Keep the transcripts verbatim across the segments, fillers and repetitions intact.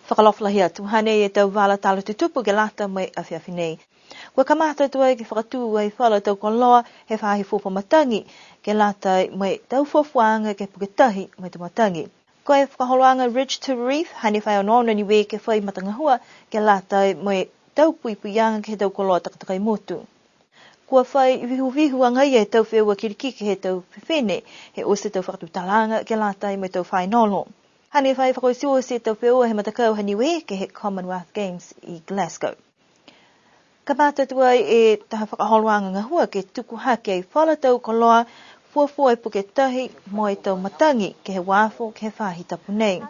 Fakaalofa lahi atu, hanei e tau vala tala tutupu ke lata mo e afiafi nei. Kua kamata atu ai ke fakatū ai falu tau koloa he faahi fuafua matagi, ke lata mo e tau fuafuaaga ke puke tahi mo e tau matagi. Ko e fakaholoaga Ridge to Reef, hane fai onoono a Niue ke fai matagahua, ke lata mo e tau puipuiaga ke he tau koloa takatakai motu. Kua fai vihuvihu agaia e tau feua kilikiki he tau fifine, he oti e tau fakatutalaaga ke lata mo e tau fainolo. Hane fai fakaotioti e tau feua he matakau ha Niue ke he Commonwealth Games i Glasgow. Kamata atu ai e taha fakaholoaga gahua ke tuku hake ai falu tau koloa fuafua e puke tahi mo e tau matagi ke he uafo ke he faahi tapu nei.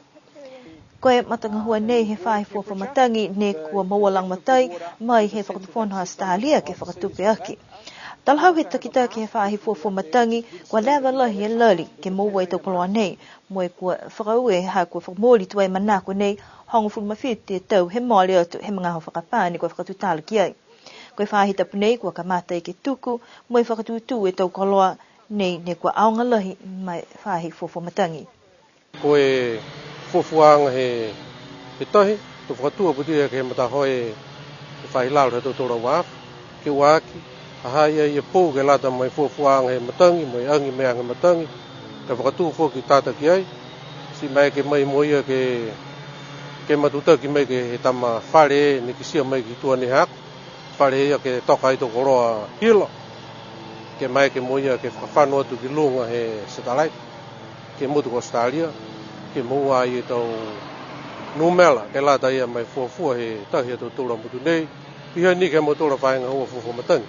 Ko e matagahua nei he faahi fuafua matagi ne kua moua lagomatai mai he Fakatufono Australia ke fakatupe aki. Talahau he takitaki he faahi fuafua matagi, kua leva lahi e lali ke moua e tau koloa nei, mo e kua fakaaue ha kua fakamooli tuai e manako nei, hogofulu ma fitu e tau he mole atu he magaaho fakapā ne kua fakatutala ki ai. Ko e faahi tapu nei kua kamata ai ke tuku, mo e fakatūtū e tau koloa nei ne kua aoga lahi ma e faahi fuafua matagi. Ko e fuafuaaga he, he tahi, to fakatū a putia ke he matahoe he faahi lalo he tau tolu uafo, ke ua aki, ha ha i ai e pou ke lata mo e fuafuaaga he matagi, mo e agi mo e aga matagi, ka fakatū foki tata ki ai, ti maeke mai mo ia ke, ke matutaki mai ke he tama fale ne kitia mai ki tua ni he ako, fale ia ke toka ai e tau koloa hila, ke maeke mo ia ke fakafano atu ki luga he satellite, ke he motu ko Australia, ke moua ai e tau numela, ke lata ia mo e fuafua he tahi he tau tolu a motu nei, pihia ni ke he mautolu a faahi gahua fuafua matagi.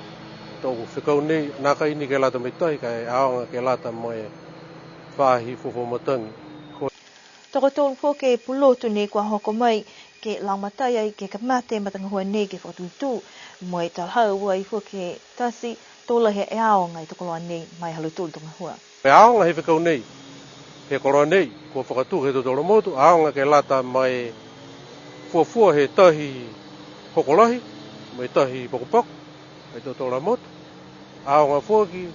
Tau fekau nei, nākai ni ke lata mo e tahi, ka e aoga ke lata mo e faahi fuafua matagi. Tokotolu foki e pulotu ne kua hoko mai ke lagomatai ai ke kamata e matagahua nei ke fakatūtū, mo e talahau ai foki e tasi, to lahi e aoga e tau koloa nei ma e ha lautolu a tau gahua. E aoga he fekau nei, he koloa nei, kua fakatū he tau tolu a motu, aoga ke lata mo e fuafua he tahi hoko lahi, mo e tahi pokopoko, he tau tolu a motu. Aoga foki,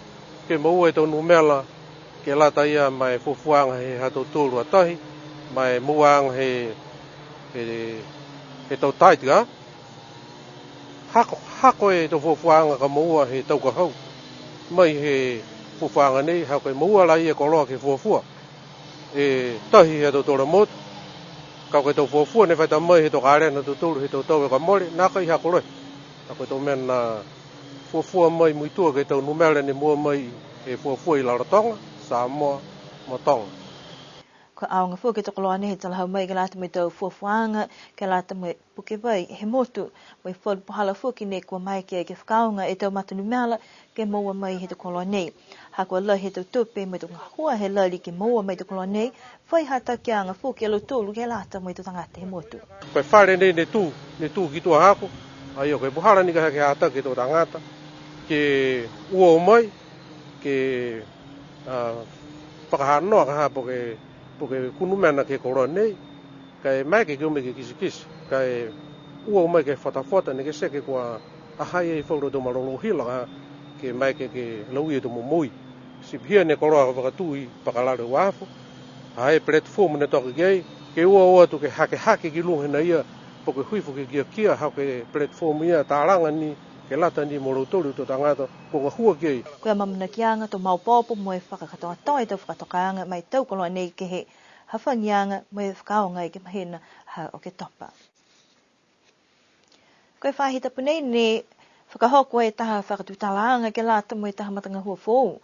ke moua e tau numela, ke lata ia mo e fuafuaaga he ha tautolu a tahi, mo e mouaaga he, he, he tau taiti ka. Hako, hako e tau fuafuaaga ka moua he tau ka hau. Mai he fuafuaaga nei, ha ko e moua lahi e koloa ke fuafua e tahi he ha tautolu a motu. Ka ko e tau fuafua ne fai ta mai he tau kalena ha tautolu he tau tau ka mole, nākai hako lahi. Ha ko e tau mena fuafua mai muitua ke he tau numela ne moua mai e fuafua i Rarotoga, Samoa, mo Toga. Kua aoga foki e tau koloa nei he talahau mai ke lata mo e tau fuafuaaga, ke lata mo e puke vai he motu, mo e falu puhala foki ne kua maeke ke fakaaoga e tau mata numela ke moua mai he tau koloa nei. Ha kua lahi e tau tupe mo e tau gahua he lali ke moua mai e tau koloa nei, fai hatakiaga foki a lautolu ke lata mo e tau tagata he motu. Ko e fale nei ne tū, ne tū ki tua haaku, a ia ko e puhala ni ka hake hataki e tau tagata, ke ua o mai, ke, a, fakahanoa ka ha po ke, po ke kunu mena ke he koloa nei, ka e maeke ke o mai ke kitekite, ka e ua o mai ke fatafata ne ke seke kua ha ha i ai falu a tau malolō hila ka ha ke maeke ke lauia e tau momoui. Ti pihia ne koloa fakatū i Pakalalo e uafo, ha e platform ne toka ki ai, ke ua o atu ke hakehake ki luga he nā ia, po ke hifo ke kiakia, ha ko e platform ia talaga ni, ke lata ni mo lautolu e tau tagata kua gahua ki ai. Ko e amaamanakiaga to maopoopo mo e fakakatoatoa e tau fakatokaaga ma e tau koloa nei ke he hafagiaga mo e fakaaoga ai ke he mahina ha Oketopa. Ko e faahi tapu nei ne fakahoko e taha fakatutalaaga ke lata mo e taha matagahua foou,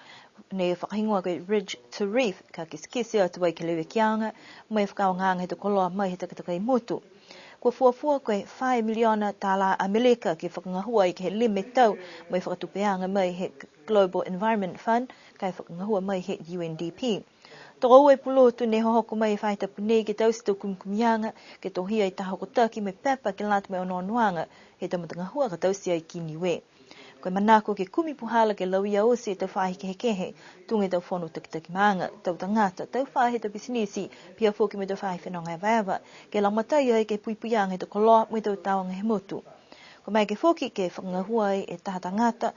ne fakahigoa ko e Ridge to Reef, ka kitekite atu ai ke he levekiaga mo e fakaaogaaga he tau koloa mai he takatakai motu. Kua fuafua ko e fā e miliona tālā Amelika ke fakagahua ai ke he lima e tau mo e fakatupeaga mai he Global Environment Fund, ka e fakagahua mai he U N D P. Tokoua e pulotu ne hohoko mai he faahi tapu nei ke taute e tau kumikumiaga, ke tohia e taha hokotaki mo e pepa ke lata mo e onoonoaga he tau matagahua ka taute ai ki Niue. Ko e manako ke kumi puhala ke lauia oti e tau faahi kehekehe, tuga e tau fono takitaki maaga, tau tagata, tau faahi he tau pisinisi, pihia foki mo e tau faahi fenoga evaeva, ke lagomatai ai ke he puipuiaga he tau koloa mo e tau taoga he motu. Kua maeke foki ke fakagahua ai e taha tagata,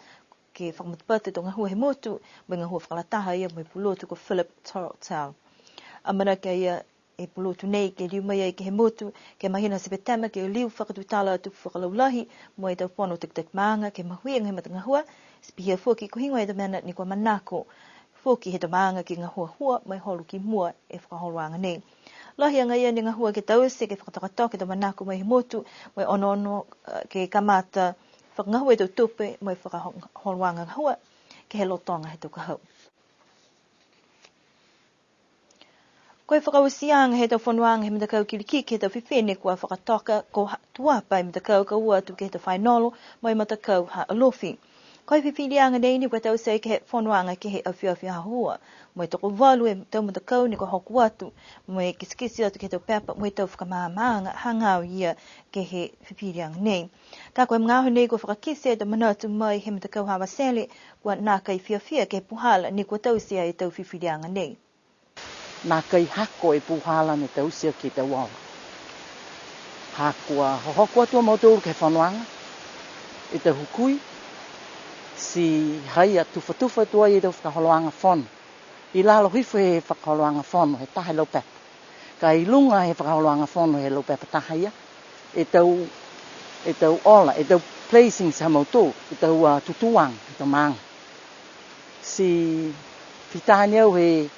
ke fakamatapatu e tau gahua he motu, mo e gahua fakalataha a ia mo e pulotu ko Philip Tortel. Amanaki a ia He pulotu nei ke liu mai ai ke he motu, ke he mahina Sepetema, ke liu fakatutala atu fakalaulahi mo e tau fono takitaki maaga ke he mahuiga he matagahua, ti pihia foki ko e heigoa e tau mena ne kua manako foki he tau maaga ke gahuahua mo e holo ki mua e fakaholoaga nei. Lahi agaia ne gahua ke taute ke fakatokatoka e tau manako mai he motu, mo e onoono, eh, ke kamata fakagahua e tau tupe mo e fakaholoaga gahua ke he lotoga he tau ka hau. Ko e fakaotiaga he tau fonoaga he matakau kilikiki he tau fifine kua fakatoka ko ha-, Tuapa e matakau ka o atu ke he tau fainolo mo e matakau ha Alofi. Ko e fifiliaga nei ne kua taute ke he fonoaga ke he afiafi Aho Ua. Mo e tokovalu e tau matakau ne kua hoko atu, mo e kitekite atu ke he tau pepa, mo e tau fakamaamaaga hagaao ia ke he fifiliaga nei. Ka ko e magaaho nei kua fakakite e tau manatu mai he matakau ha Avatele, kua nākai fiafia ke he puhala ne kua taute ai e tau fifiliaga nei. Nākai hako e puhala ne taute aki e tau ola. Ha kua hohoko atu a mautolu ke he fonoaga, e tau hukui, ti ha ia tufatufa tuai e tau fakaholoaga fono. I lalo hifo he fakaholoaga fono, he taha e laupepa. Ka i luga he fakaholoaga fono he laupepa taha ia, e tau, e tau ola, e tau placings ha mautolu, e tau, a, tutūaga, e tau maaga. Ti fita ni au he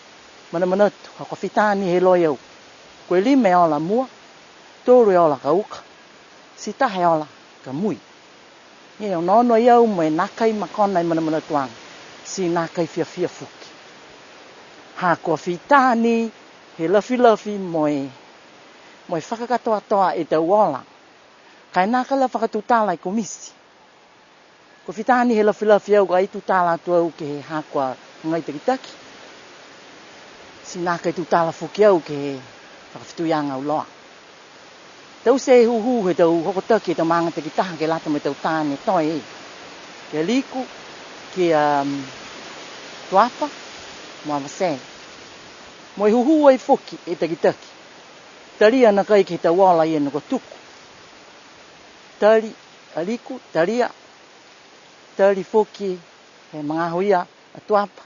manamanatu, ha kua fita ni he iloa e au. Ko e lima e ola mua, tolu e ola ka uka, ti taha e ola ka mui. He onoono ai au mo e nākai makona e manamanatuaga, ti nākai fiafia foki. Ha kua fita ni he lafilafi mo e, mo e fakakatoatoa e tau ola. Ka e nākai la fakatutala e komiti. Kua fita ni he lafilafi au ka e tutala atu au ke he haaku a hagai takitaki. Ti nākai tutala foki au ke he fakafetuiaga auloa. Taute e hūhū he tau hokotaki he tau maaga takitaha ke lata mo e tau tā ne toe. Kia Liku, kia, um, Tuapa, mo Avatele. Mo e hūhū ai foki e takitaki. Talia nākai ke he tau ola ia ne kua tuku. Tali a Liku, talia, tali foki he magaaho ia a Tuapa,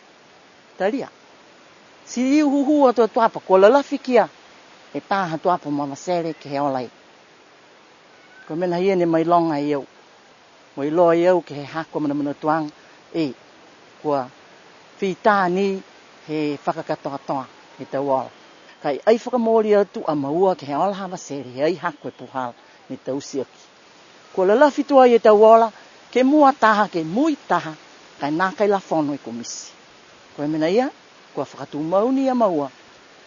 talia. Ti liu hūhū atu a Tuapa, kua lalafi kia e tā ha Tuapa mo Avatele ke he ola ia. Ko e mena ia ne mailoga e au. Mo e iloa e au ke he haaku a manamanatuaga, e, kua fita ni he fakakatoatoa he tau ola. Ka e ai fakamooli atu a maua ke he ola ha Avatele, he ai haaku e puhala ne taute aki. Kua lalafi tuai e tau ola, ke mua taha, ke mui taha, ka e nākai la fono e komiti. Ko e mena ia, kua fakatumau ni a maua,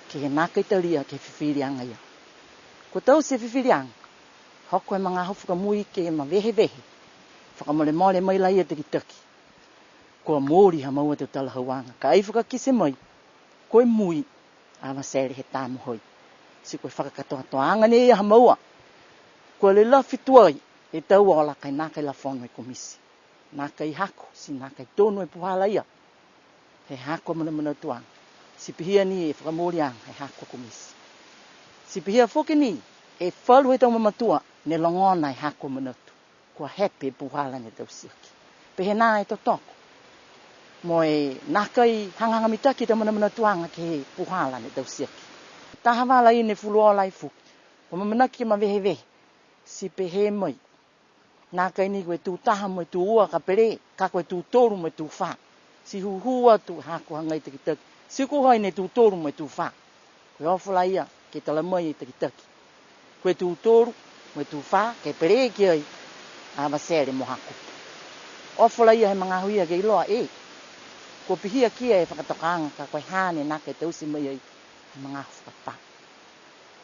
ke he nākai talia ke he fifiliaga ia. Kua taute e fifiliaga, hoko e magaaho fakamui ke mavehevehe, fakamolemole mai la ia takitaki. Kua mooli ha maua e tau talahauaga, ka e fakakite mai, ko e mui a Avatele he tā mo hoi. Ti ko e fakakatoatoaaga nei ia ha maua. Kua lalafi tuai e tau ola ka e nākai la fono e komiti. Nākai hako, ti nākai tonu e puhala ia. He haaku a manamanatuaga. Ti pihia ni e fakamooliaga, he haaku a komiti. Ti pihia foki ni, e falu he tau mamatua, ne logona e haaku a manatu. Kua hepe e puhala ne taute aki. Pehē nā e totoko. Mo e nākai hagahaga mitaki e tau manamanatuaga ke he puhala ne taute aki. Taha vala ia ne fuluola ai foki. Kua amanaki ke mavehevehe. Ti pehē mai. Nākai ni ko e tū taha mo e tū ua ka pele, ka ko e tū tolu mo e tū fā. Ti hūhū atu haaku a hagai takitaki. Ti ko hai ne tū tolu mo e tū fā. Ko e ofo la ia ke tala mai e takitaki. Ko e tū tolu mo e tū fā, ke pele ki ai a Avatele mo Hakupu. Ofo la ia he magaaho ia ke iloa e. Kua pihia kia e fakatokaaga ka ko e hane nākai taute mai ai he magaaho fakapā.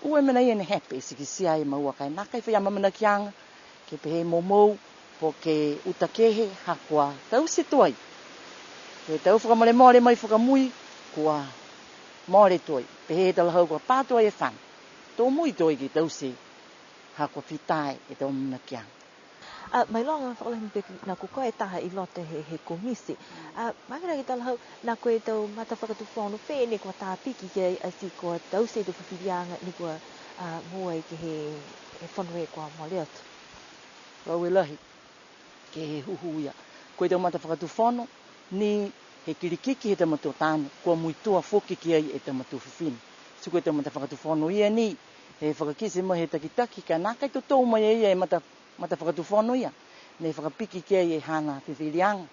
Ua e mena ia ne hepe, ti kitia e maua ka e nākai fai amaamanakiaga, ke pehē moumou, po ke uta kehe, ha kua taute tuai. Ko e tau fakamolemole mai fakamui, kua mole tuai. Pehē e talahau kua pā tuai e fano. To mui tuai ke taute, ha kua fita e tau amaamanakiaga. A, mailoga fakalahi pehē nā ko koe e taha i loto he, he komiti. A, mai mena ki talahau, nā ko e tau matafakatufono fē ne kua tāpiki ki ai ati kua taute e tau fifiliaga ne kua, a, moua ai ke he, he fono e kua mole atu. Ua e lahi, ke he hūhū ia. Ko e tau matafakatufono, ni he kilikiki he tau matua taane, kua muitua foki ki ai e tau matua fifine. Tuku e tau matafakatufono ia ni, he fakakite mai he takitaki, ka nākai totou mai e ia e mata, matafakatufono ia, ne fakapiki ki ai e haana fifiliaga.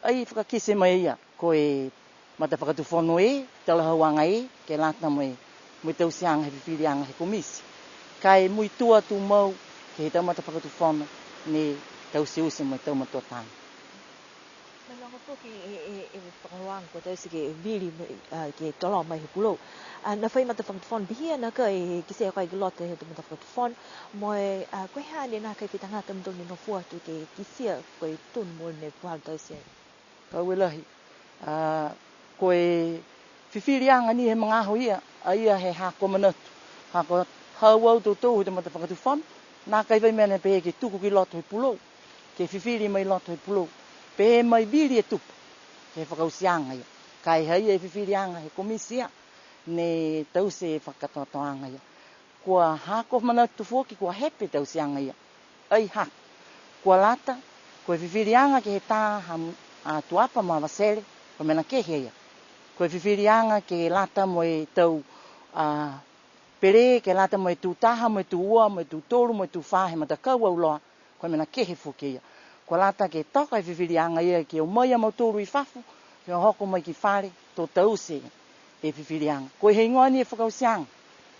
Ai fakakite mai e ia, ko e matafakatufono e, talahauaga e, ke lata mo e, mo e tauteaga he fifiliaga he komiti. Ka e muitua tumau, ke he tau matafakatufono, ne tauteute mo e tau matuataga. Mailoga foki e, e, e fakaholoaga kua taute ke vili, a, ke tolo mai he pulou. A, ne fai matafakatufono pihia nākai kitia ko e ki loto he tau matafakatufono, mo e, a, ko e hā ne nākai fai tagata mutolu ne nofo atu ke kitia ko e tonu mo ne puhala taute ai. Ka ua lahi. A, ko e fifiliaga ni he magaaho ia, a ia he haaku manatu. Ha kua hau au totou he tau matafakatufono, nākai fai mena pehē ke tuku ki loto he pulou. Ke fifili mai loto he pulou. Pehē mai vili e tupu, ke he fakaotiaga ia. Ka e ha ia e fifiliaga he komiti ia, ne taute e fakakatoatoaga ia. Kua haaku manatu foki, kua hepe e tauteaga ia. Ai haaku. Kua lata, ko e fifiliaga ke he tā ha, a, Tuapa mo Avatele, ko e mena kehe ia. Ko e fifiliaga ke lata mo e tau, a, pele, ke lata mo e tū taha, mo e tū ua, mo e tū tolu, mo e tū fā, he matakau auloa, ko e mena kehe foki ia. Kua lata ke toka e fifiliaga ia ke o mai a mautolu i fafo, ke hohoko mai ki fale, to taute e fifiliaga. Ko e heigoa ni e fakaotiaga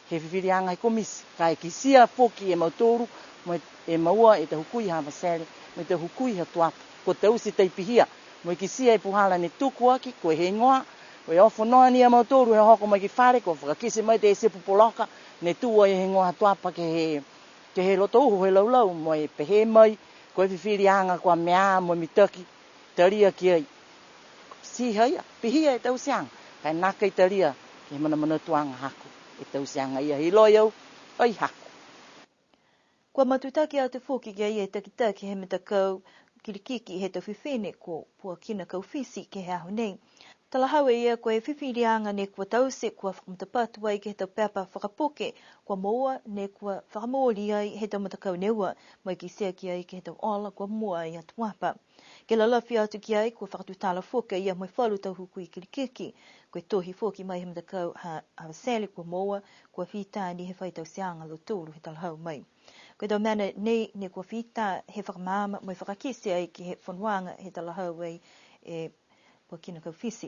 he fifiliaga he komiti, ka e kitia foki e mautolu, mo e, e maua e tau hukui ha Avatele, mo e tau hukui ha Tuapa. Kua taute tai pihia, mo e kitia e puhala ne tuku aki, ko e heigoa, ko e ofo noa ni a mautolu he hohoko mai ki fale, kua fakakite mai e tau poloka, ne tū ai e heigoa ha Tuapa ke he, ke he loto uho he laulau, mo e pehē mai, ko e fifiliaga kua mea mo e mitaki, talia ki ai. Ti ha ia, pihia e tauteaga, ka e nākai talia ke he manamanatuaga haaku e tauteaga ia, he iloa e au, ai haaku. Kua matutaki atu foki ki ai e takitaki he matakau kilikiki he tau fifine ko Puakina Kaufisi ke he aho nei. Talahau e ia ko e fifiliaga ne kua taute kua fakamatapatu ai ke he tau pepa fakapuke kua moua ne kua fakamooli ai he tau matakau ne ua, mo e kitia ki ai ke he tau ola kua moua ai a Tuapa. Ke lalafi atu ki ai, kua fakatutala foki a ia mo e falu tau hukui kilikiki, ko e tohi foki mai he matakau ha Avatele kua moua, kua fita ni he fai tauteaga a lautolu he talahau mai. Ko e tau mena nei ne kua fita he fakamaama mo e fakakite ai ke he fonoaga he talahau ai e Puakina Kaufisi.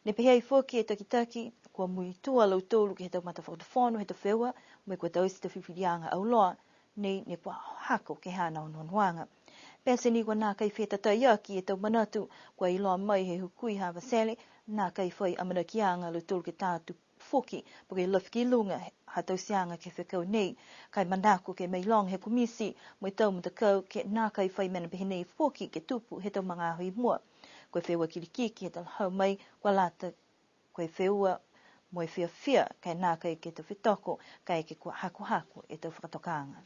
Ne pehē ai foki e takitaki, kua muitua a lautolu ke he tau matafakatufono he tau feua, mo e kua taute e tau fifiliaga auloa, nei ne kua hako ke he haana onoonoaga. Pete ni kua nākai fetatai aki e tau manatu kua iloa mai he hukui ha Avatele, nākai fai amanakiaga a lautolu ke tā atu foki, po ke lafi ki luga ha tauteaga ke he fekau nei, ka e manako ke mailoga he komiti mo e tau matakau ke nākai fai mena pehē nei foki ke tupu he tau magaaho i mua. Ko e feua kilikiki he talahau mai, kua lata ko e feua mo e fiafia, ka e nākai ke he tau fetoko, kaeke kua hakohako e tau fakatokaaga.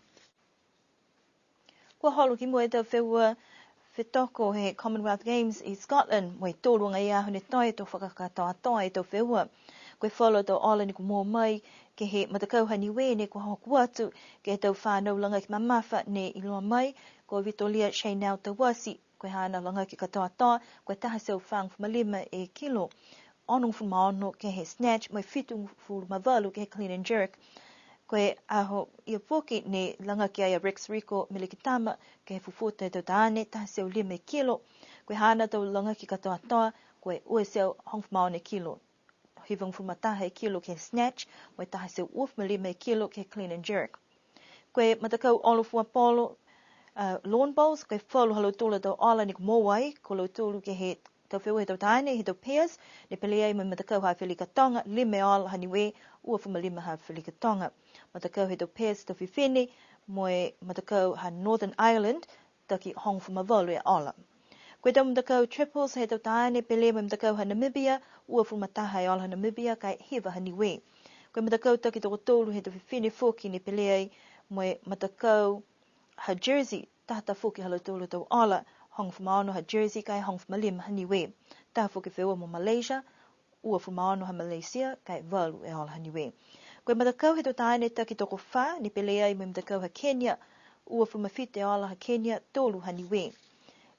Kua holo ki mua e tau feua fetoko he Commonwealth Games i Scotland, mo e tolu aga e aho ne toe to fakakatoatoa e tau feua. Ko e falu a tau ola ne kua moua mai ke he matakau ha Niue ne kua hoko atu ke he tau fanau lagaki mamafa ne iloa mai, ko Vitolia Chanel Tauasi, ko e haana lagaki katoatoa, ko e taha e teau fagofulu ma lima e kilo, onogofulu ma ono ke he snatch, mo e fitugofulu ma valu ke he clean and jerk. Ko e aho ia foki ne lagaki ai a Rex Rico Melekitama ke he fufuta he tau taane, taha e teau lima e kilo. Ko e haana tau lagaki katoatoa, ko e ua e teau hogofulu ma ono e kilo, hivagofulu ma taha e kilo ke he snatch, mo e taha e teau uafulu ma lima e kilo ke he clean and jerk. Ko e matakau olo fua polo, a, lawn bowls, ko e falu ha lautolu a tau ola ne kua moua ai, ko lautolu ke he tau feua he tau taane, he tau pairs, ne pele ai mo e matakau ha Afelika Toga, lima e ola ha Niue, uafulu ma lima ha Afelika Toga. Matakau he tau pairs tau fifine, mo e matakau ha Northern Ireland, taki hogofulu ma valu e ola. Ko e tau matakau triples he tau taane, pele mo e matakau ha Namibia, uafulu ma taha e ola ha Namibia, ka e hiva ha Niue. Ko e matakau taki tokotolu he tau fifine foki ne pele ai mo e matakau ha Jersey, taha foki ha lautolu a tau ola, hogofulu ma ono ha Jersey, ka e hogofulu ma lima ha Niue. Taha foki feua mo Malaysia, uafulu ma ono ha Malaysia, ka e valu e ola ha Niue. Ko e matakau he tau taane taki tokofā, ne pele ai mo e matakau ha Kenya, uafulu ma fitu e ola ha Kenya, tolu ha Niue.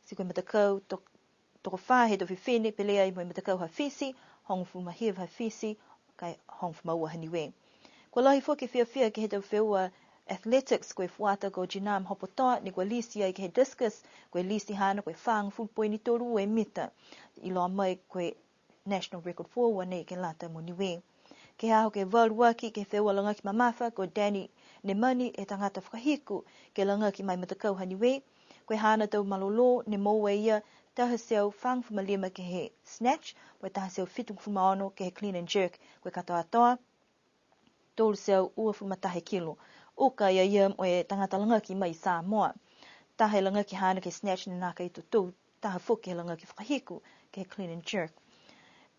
Ti ko e matakau to-, tokofā he tau fifine, pele ai mo e matakau ha Fisi, hogofulu ma hiva ha Fisi, ka e hogofulu ma ua ha Niue. Kua lahi foki e fiafia ke he tau feua athletics, ko e fuata ko Jinam Hopotoa, ne kua lisi ai ke he discus, ko e lisi haana ko e fagofulu poini tolu ua e mita. Iloa mai ko e national record foou a nei ke lata mo Niue. Ke he aho ke valu aki ke he feua lagaki mamafa, ko Danny Nemani e tagata fakahiku ke lagaki ma e matakau ha Niue. Ko e haana tau malolō ne moua e ia taha e teau fagofulu ma lima ke he snatch, ko e taha e teau fitugofulu ma ono ke he clean and jerk, ko e katoatoa tolu e teau uafulu ma taha e kilo. Uka ia ia mo e tagata lagaki mai Samoa. Taha e lagaki haana ke he snatch ne nākai totou taha foki he lagaki fakahiku ke he clean and jerk.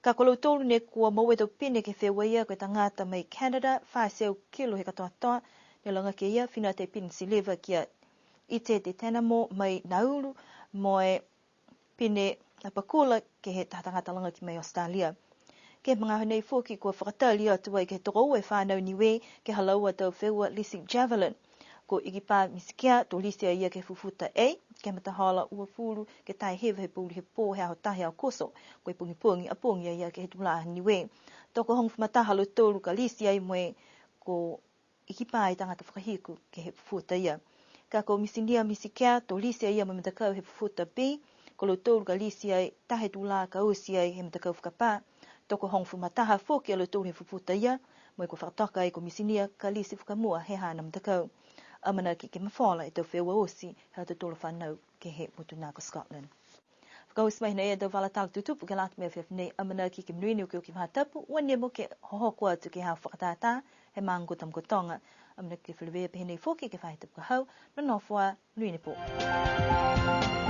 Ka ko lautolu ne kua moua e tau pine ke he feua ia, ko e tagata mai Canada, fā e teau kilo he katoatoa, ne lagaki e ia, fina atu e pine siliva ki a Itete Tenamo mai Nauru, mo e pine apakula ke he taha tagata lagaki mai Australia. Ke he magaaho nei foki kua fakatali atu ai ke he tokoua e fanau Niue ke he ha laua a tau feua lisi javelin. Ko Ikipa Misikea, to lisi a ia ke he fufuta A, ke he matahola uafulu ke taha e hiva he pouli he pō he aho taha Aokuso, ko e pogipogi a pogi a ia ke he tulā Niue. Tokohogofulu ma taha a lautolu ka lisi ai mo e ko Ikipa e tagata fakahiku ke he fufuta ia. Ka ko Misinia Misikea, to lisi a ia mo e matakau he fufuta B, ko lautolu ka lisi ai taha e tulā ka oti ai he matakau fakapā. Tokohogofulu ma taha foki a lautolu he fufuta ia, mo e kua fakatoka ai ko Misinia ka lisi fakamua he haana matakau. Amanaki ke mafola e tau feua oti he ha tautolu a fanau ke he motu na ko Scotland. Fakaoti mai nei e tau vala tala tutupu ke lata mo e afiafi nei. Amanaki ke monuina e okioki faahi tapu, ua nimo ke hohoko atu ke he aho fakatātā he maaga ko Tamakautoga. Amanaki ke feleveia pehē nei foki ke he faahi tapu ka hau, nonofo ā, monuina e pō.